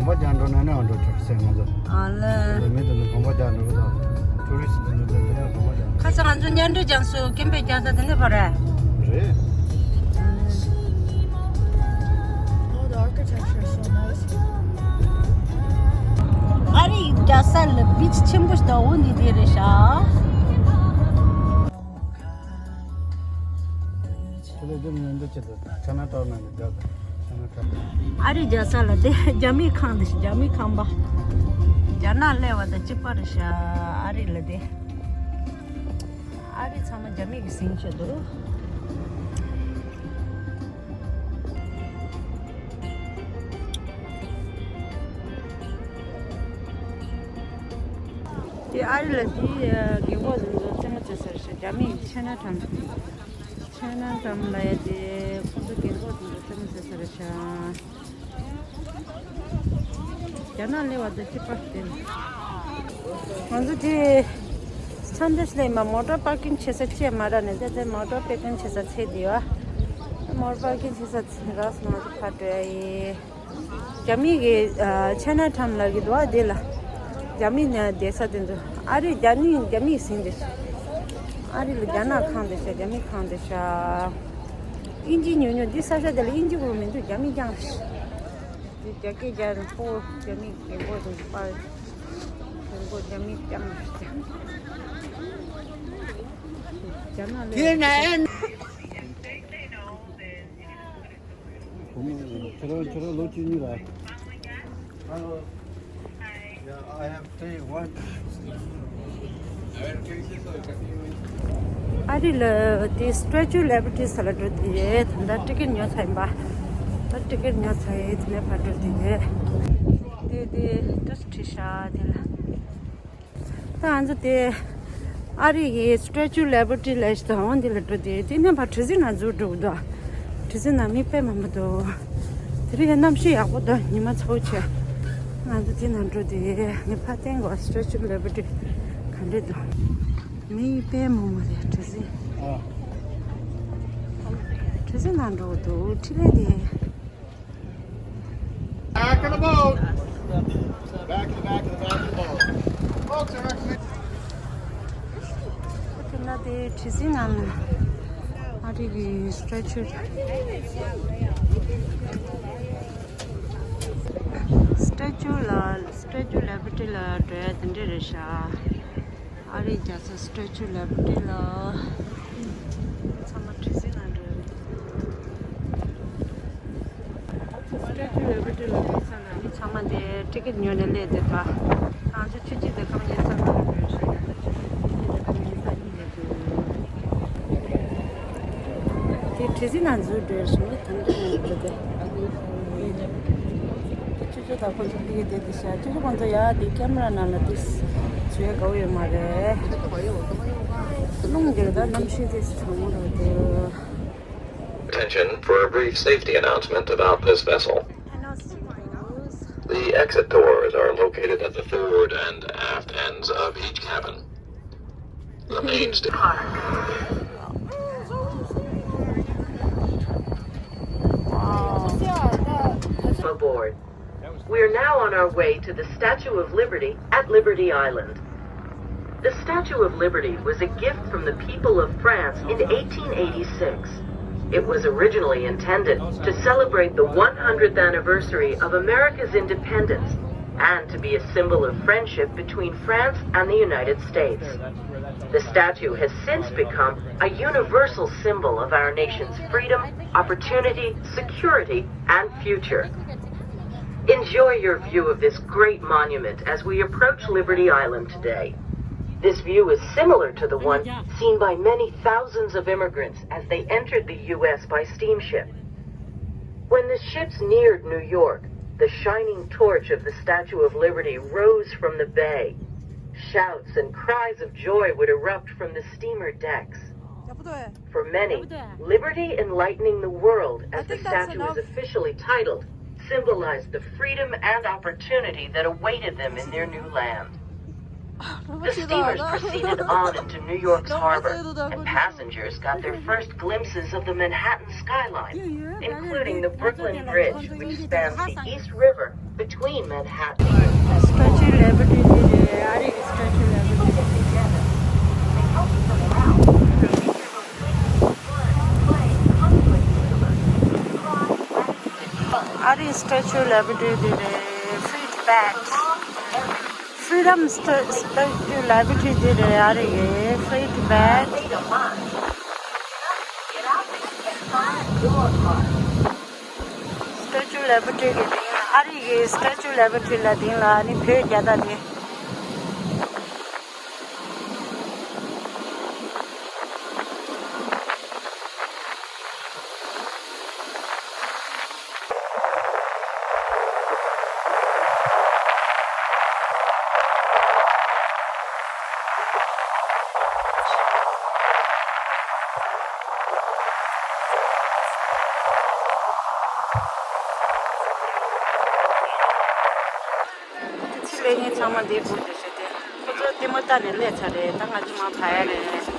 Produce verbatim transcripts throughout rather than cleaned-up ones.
གོམ་པ་རྒྱག་འགྲོ་ན་ནི་ཨ་འགྲོ་ཆོག་སེ་ང་ཚོ། ཨ་ལེ། མི་དེ་ཚོ་གོམ་པ་རྒྱག་འགྲོ་གི་འདུག་ཊུ་རི་སི་དེ་ཚོ་དེ་འདྲ་གོམ་པ་རྒྱག་ཁ་སང་ང་ཚོ་གཉའ་འགྲོ་རྒྱང་སོ་ཀེམ་པེ་རྒྱག་ས་དེ་ནས་ཕར་རེད། རེད། Oh, the architecture is so nice. ཨ་རི་རྒྱལ་ས་ལ་བིཆ་ཆེན་པོ་ཞིག་འོ་འདི་དེ་རེད་ཤག་ཁྱེད་ལ་འདི་མི་འདུག་ཅེས་དང་ཆ་ན་ཏོག་ན་ནི་རྒྱག་ཆ་ན་ཏོག་ཨ་རི་རྒྱལ་ས་ལ་དེ་རྒྱ་མིའི་ཁང་དེ་ཤག་རྒྱ་མིའི་ཁང་པ། རྒྱ་ནག་སླེབས་པ་དང་གཅིག་པ་རེད་ཤག་ཨ་རི་ལ་དེ། ཨ་རི་ཚང་མ་རྒྱ་མི་གི་ཟིན་བྱས་འདུག་དེ་ཨ་རི་ལ་དེ་རྒན་གོག་ཚོ་རྩེད་མོ་རྩེ་ས་རེད་ཤག་རྒྱ་མི་ཆའི་ན་ཊའུན། ཆའི་ན་ཊའུན་ལ་ཡ་དེ་ཁོང་ཚོ་རྒན་གོག་ཚོ་རྩེད་མོ་རྩེ་ས་རེད་ཤག་རྒྱ་ནག་སླེབས་པ་དང་གཅིག་པ་དེ། ང་ཚོ་དེ་ཆ་འདི་སླེབས་མ་མོ་ཊ་པར་ཀིང་བྱེད་ས་ཅིག་མ་རག་ནས་དེ་དེ་མོ་ཊ་པར་ཀིང་བྱེད་ས་ཚེ་འདི་བ། མོ་ཊ་པར་ཀིང་བྱེད་ས་ཚེ་རག་སོང་ང་ཚོ་ཕར་འགྲོ་ཡ་ཡིན། རྒྱ་མི་གི་ཆའི་ན་ཊའུན་ལ་གི་འདུག་བ་དེ་ལ། རྒྱ་མི་ནས་བསྡད་ས་དེ་ཚོ་ཨ་རི་རྒྱ་ནི་རྒྱ་མིའི་ཟིན་དེ། ཨ་རི་ལ་རྒྱ་ནག་ཁང་དེ་ཤག་རྒྱ་མི་ཁང་དེ་ཤག་དབྱིན་ཇི་ཉུང་ཉུང་འདི་ས་ཆ་དེ་ལ་དབྱིན་ཇི་གོ་མི་འདུག་རྒྱ་མི་རྐྱང་རེད། འདི་རྒྱ་སྐད་རྒྱག་ནས་ཕོ་རྒྱ་མི་རྒན་གོག་དང་པར་རྒན་གོག་རྒྱ་མི་རྐྱང་རེད། རྒྱ་ནག་ལ། ཁྱོད་རང་ཁྱོད་རང་ལོ་བཅུ་གཉིས་ལ། Hello. Yeah, I have three. One. ཨ་རི་ལ་དེ་Statue of Liberty ས་ལ་འགྲོ་དེ་ཡོད། ད་ལྟ་ཊི་ཀེ་ཊི་ཉོ་ཚར་ཡིན་པ། ད་ཊི་ཀེ་ཊི་ཉོ་ཚར་ཡིན། དེ་ནས་ཕར་འགྲོ་དེ་ཡོད། དེ་དེ་ཏུས་ཁྲི་ཤ་དེ་ལ། ད་ང་ཚོ་དེ་ཨ་རི་གི་Statue of Liberty ལ་ཞིག་དང་འོང་དེ་ལ་འགྲོ་དེ་དེ་ནས་ཕར་གྲུ་གཟིངས་ནང་འཛུལ་འགྲོ་གི་འདུག་གྲུ་གཟིངས་ནང་མི་དཔེ་མང་པོ་འདུག་དེ་རིང་གནམ་གཤིས་ཡག་པོ་འདུག་ཉི་མ་ཚ་པོ་ཆེ། ང་ཚོ་དེ་ནང་འགྲོ་དེ་ངས་ཕར་བསྟན་གོ Statue of Liberty ག་འདྲ་འདུག་མི་དཔེ་མང་པོ་རེད་གྲུ་གཟིངས། གྲུ་གཟིངས་ནང་འགྲོ་གི་འདུག་འཕྲིན་ལས་དེ། Back in the boat. Back in the back of the back of the boat. Folks, I'm actually དེ་ན་དེ་གྲུ་གཟིངས་ནང་ལ་ཨ་རི་གི་Statue Statue ལ་Statue of Liberty ལ་འགྲོ་ཡ་དེ་འདྲ་རེད་ཤག་ཨ་རིའི་རྒྱལ་ས་Statue of Liberty ལ། ཚང་མ་གྲུ་གཟིངས་ནང་འགྲོ་ཡ་རེད། Statue of Liberty ལ་འགྲོ་ས་ན་མི་ཚང་མ་དེ་ཊི་ཀེ་ཊི་ཉོས་ནས་སླེབས་བསྡད་འདུག་ང་ཚོ་ཆུ་ཚོད་དེ་སྐར་མ་ཉི་ཤུ་རྩ་ལྔ་ལ་འགྲོ་ཡ་རེད། ཆུ་ཚོད་དེ་སྐར་མ་ཉི་ཤུ་རྩ་གཉིས་ལ་འགྲོ་ཡ་རེད། དེ་གྲུ་གཟིངས་ནང་འཛུལ་འགྲོ་ཡ་རེད། དམ་དུ་ནས་འགྲོ་དེ། ཁྱོད་ཚོ་དང་ཁོང་ཚོ་ཕ་གི་བསྡད་དེ་ཤག་ཁྱོད་ཚོ་ཁོང་ཚོ་ཡ་དེ་ཀེམ་ར་ནང་ལ་དེ་བཟོས་དགའ་བོ་ཡོད་མ་རེད། རླུང་འདིར་ད་གནམ་གཤིས་དེ་གྲང་མོ་རེད་དེ། Attention for a brief safety announcement about this vessel. The exit doors are located at the forward and aft ends of each cabin. The main st- Aboard. We are now on our way to the Statue of Liberty at Liberty Island. The Statue of Liberty was a gift from the people of France in eighteen eighty-six. It was originally intended to celebrate the one hundredth anniversary of America's independence and to be a symbol of friendship between France and the United States. The statue has since become a universal symbol of our nation's freedom, opportunity, security, and future. Enjoy your view of this great monument as we approach Liberty Island today. This view is similar to the one seen by many thousands of immigrants as they entered the U S by steamship. When the ships neared New York, the shining torch of the Statue of Liberty rose from the bay. Shouts and cries of joy would erupt from the steamer decks. For many, liberty enlightening the world, as the statue is officially titled, symbolized the freedom and opportunity that awaited them in their new land. The steamers proceeded on into New York's harbor, and passengers got their first glimpses of the Manhattan skyline, including the Brooklyn Bridge, which spans the East River Between Manhattan. Statue of Liberty དེ་རེད། ཨ་རི་གི་Statue of Liberty། ཨ་རི་Statue of Liberty དེ་རེད། Free Tibet. Freedom Sta- Statue of Liberty དེ་རེད། ཨ་རི་གི་Free Tibet. Statue of Liberty གི་སྟེང་ལ། ཨ་རི་གི་Statue of Liberty ལ་སྟེང་ལ་ནི་བོད་རྒྱལ་དར་དེ། ཕྱི་ལས་ངས་ཚང་མ་འདིའི་སྒུག་བསྡད་བྱས་ཏེ། ཁོ་ཚོ་ལྟད་མོ་ལྟ་ནས་སླེབས་ཚར་རེད། ད་ང་ཚོ་མར་བབས་ཡ་རེད།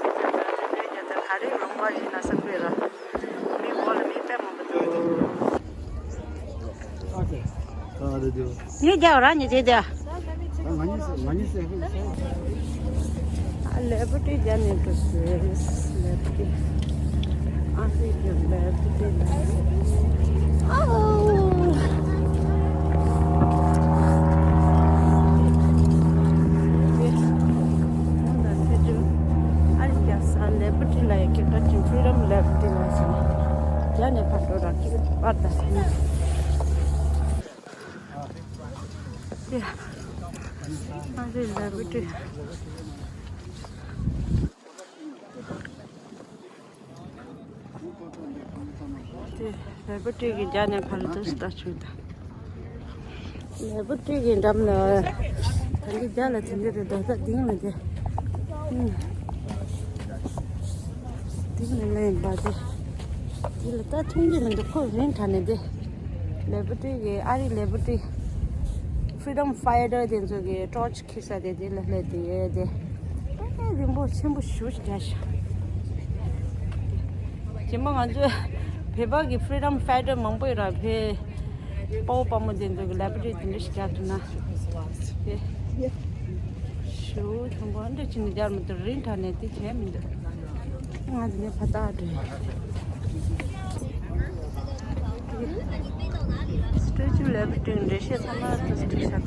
ད་རེས་ལུང་པ་ཞིག་ན་ས་ཁུལ་ལ་མི་འོག་ལ་མི་དཔེ་མང་པོ་འདུག་ཨ་རེ་དེ། ངས་རྒྱག་རང་ཉིད་བྱེད་དེ། ང་གཉིས་ང་གཉིས་ཟེར་ཧེ་ཟེར། ལེ་པོ་ཏི་རྒྱ་ནས་འགྲོ་ཟེར། ལེ་པོ་ཏི། ཨ་ཧྥི་ཀའི་ལེ་པོ་ཏི་ལ། ཨོ། ཨ་རི་རྒྱལ་ས་ལེ་པོ་ཏི་ལ་ཡ་ཀི་ཀ་ཅིང་ཕི་རི་ཌམ་ལེ་པོ་ཏི་ལ་ཟེར། རྒྱ་ནས་ཕར་འགྲོ་ར་ཀི་པར་ད་ཟེར་ན། ཏེ། ཨ་རི་ལེ་པོ་ཏི། ཏེ། ལེ་པོ་ཏི་གི་རྒྱབ་ནས་ཕར་ལ་ཏུ་སི་ལྟ་ཆོག་ད། ལེ་པོ་ཏི་གི་འགྲམ་ལ། ད་འདི་རྒྱབ་ལ་དེ་འདྲ་རེད་ད། ད་དེང་ལ་དེ། ཨུམ། དེང་ལ་ལེན་པ་དེ། དེ་ལ་ད་མཐོང་གི་མི་འདུག་ཁོ་རིང་དྲགས་ནས་དེ། ལེ་པོ་ཏི་གི་ཨ་རི་ལེ་པོ་ཏི། Freedom Fighter དེ་ཚོ་གི་ཊོར་ཆི་ཁྱེར་ས་དེ་དེ་ལ་སླེབས་དེ་ཡོད་དེ། ཨེ་རིང་པོ་ཆེན་པོ་ཞེ་པོ་ཞིག་རྒྱག་ཤག་རྗེས་མ་ང་ཚོས་བོད་པ་གི་Freedom Fighter མང་པོ་ཡོད་ར། བོད་དཔའ་བོ་དཔའ་མོ་དེ་ཚོ་གི་ལེ་པོ་ཏི་དེ་འདྲ་ཞིག་རྒྱག་ཐུབ་ན་དེ་ཞེ་པོ་ཆེན་པོ་འདྲ་ཅིག་ནས་རྒྱག་མི་འདུག་རིང་དྲགས་ནས་དེ་བྱས་མི་འདུག་ང་འདི་ནས་ཕར་ལྟ་འགྲོ་ཡིན། Statue of Liberty འགྲེལ་བཤད་ཚང་མ་དུ་སྒྲིག་ཤག་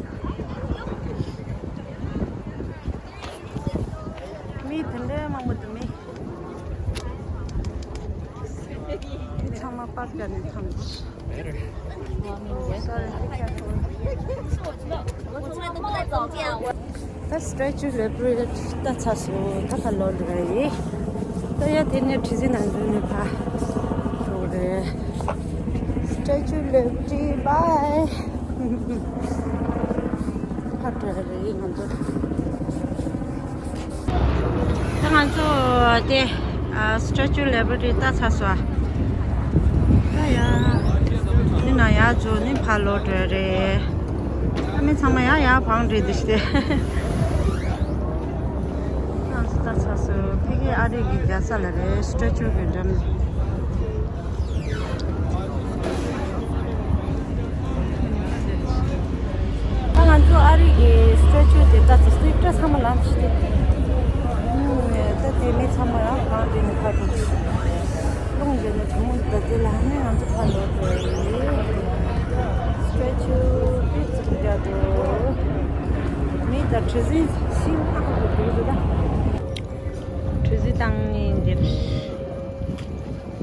མི་དེ་འདྲའི་མང་པོ་འདུག་མི། མི་ཚང་མ་པར་རྒྱག་ནས་འཐམས། Oh, sorry, be careful. 我从来都不带走掉。ད་Statue of Liberty ལྟ་ཚར་སོང་། ད་ཕར་ལོག་འགྲོ་གི་ཡིན། ད་ཡ་དེ་ནས་གྲུ་གཟིངས་ནང་འཛུལ་ནས་ཕར་འགྲོ་གི་རེད། Statue of Liberty, bye. ཕར་འགྲོ་གི་རེད་ང་ཚོ། ད་ང་ཚོ་དེ་ཨ་Statue of Liberty ལྟ་ཚར་སོང་ཨ། ད་ཡ་འདི་ན་ཡར་འཛུལ་ནས་ཕར་ལོག་འགྲོ་རེད། ཨ་མི་ཚང་མ་ཡར་ཡར་བང་སྒྲིག་འདི་ཞིག་སྟེ། ང་ཚོ་ལྟ་ཚར་སོང་། ཕ་གི་ཨ་རི་གི་རྒྱལ་ས་ལ་རེད། Statue གི་འགྲམ། ད་ང་ཚོ་ཨ་རི་གི་Statue དེ་ལྟ་ཚར་སོང་། སྐྲ་ཚང་མ་ལངས་ཤིག་སྟེ། ད་དེ་མི་ཚང་མ་ཡང་གང་དེ་ནས་ཕར་འགྲོ། རླུང་བཞིན་ནས་དྲང་མོ་འདི་དེ་ལ་ནི་ང་ཚོ་ཕར་ལོག་འགྲོ་ཡིན། Statue དེ་ཚོ་རྒྱ་དོ། མི་ད་གྲུ་གཟིངས་ཤིང་ཨ་ཁ་དུ་འདུག་འདུག་ད། གྲུ་གཟིངས་བཏང་ནས་འདིར།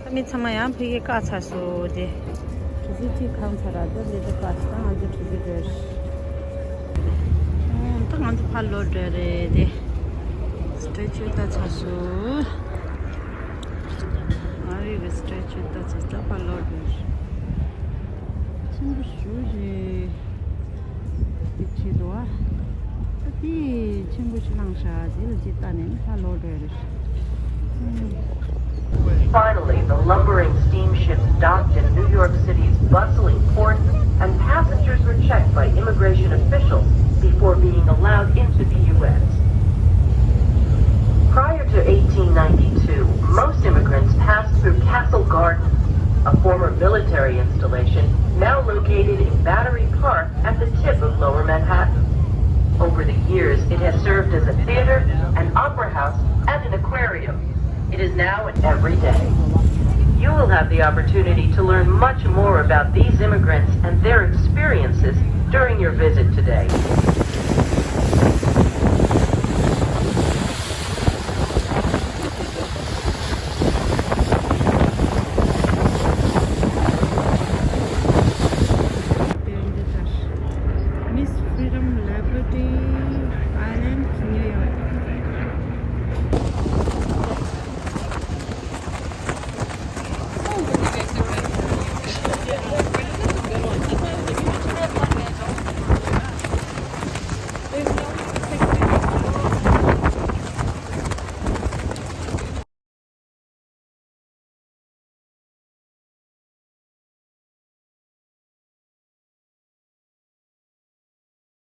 ད་མི་ཚང་མ་ཡང་ཕ་གིར་བཀག་ཚར་སོང་དེ། གྲུ་གཟིངས་གཅིག་གང་ཚར་ར། ད་འདི་ད་བཀག་ད་ང་ཚོ་གྲུ་གཟིངས་འགྲོ། ཨོ་ད་ང་ཚོ་ཕར་ལོག་འགྲོ་རེད་དེ། Statue ལྟ་ཚར་སོང་། ཨ་རི་གི་Statue ལྟ་ཚར་སོང་། ད་ཕར་ལོག་འགྲོ། ཆེན་པོ་ཞེ་པོ་རེད། དེ་བྱེད་དོ་ཨ། ད་དེ། ཆེན་པོ་ཞིག་བླངས་ཤག་དེ་ལ་ཅིག་ལྟ་ནས་ནི་ཕར་ལོག་འགྲོ་ཡ་རེད། Finally, the lumbering steamships docked in New York City's bustling port, and passengers were checked by immigration officials before being allowed into the U S. Prior to eighteen ninety-two, most immigrants passed through Castle Garden, a former military installation now located in Battery Park at the tip of Lower Manhattan. Over the years, it has served as a theater, an opera house, and an aquarium. It is now an everyday. You will have the opportunity to learn much more about these immigrants and their experiences during your visit today.